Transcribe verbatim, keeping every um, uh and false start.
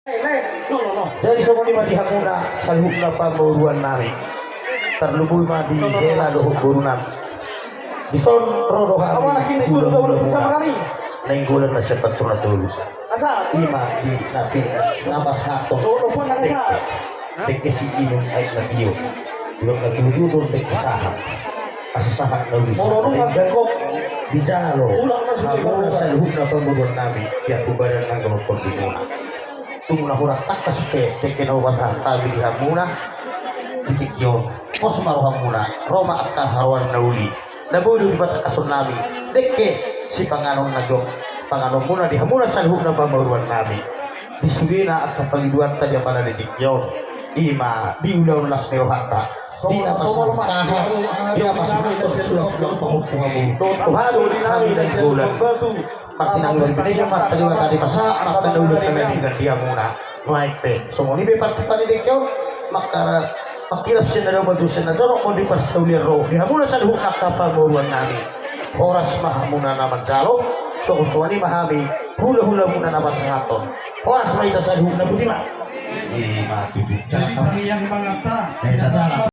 Jadi songon i ma di hamuna saluhutna pamoruan nami. Tarlumobi ma di hela dohot boru nami. Dison ro do hami. Nainggolan na siapat sona tolu. Ima di na pinapasahathon. Dengke siinum aek na tio. Di on na tio do dengke sahat. Asa sahat na uli sahat. Dijalo. Hamuna saluhutna pamoruan nami. Piatu badan na gomkon di muna. Tung na hurang tangkas pe dengke na hupasahat hami di hamuna. Di tingki on. Pos ma rohamuna. Ro ma angka haroan na uli. Na boi do dipatangkashon nami dengke sipanganon na gok panganonmuna di hamuna saluhutna pamoruan nami. Di sudena angka pangidoanta di apala di tingki on ima di ulaon las ni rohanta. Di na pasahat sahat di na pasahat sulangsulang pahompu hamu. Tuhan hami Nainggolan. Martinangi bini ma tadi mata di pasahat mata na ulaon na denggan di hamuna. Nuaeng pe songon i be partipani dengke on. Mangkara mangkilap sian na dao batu sian na jorok ma di parsaulian ro di hamuna saluhutna angka pamoruan nami. Horas ma hamuna na manjalo. Songon songon i ma hami hulahulamuna na pasahathon. Horas ma hita saluhutna. Boti ma. Ima tutu. Jadi tangiang mangata.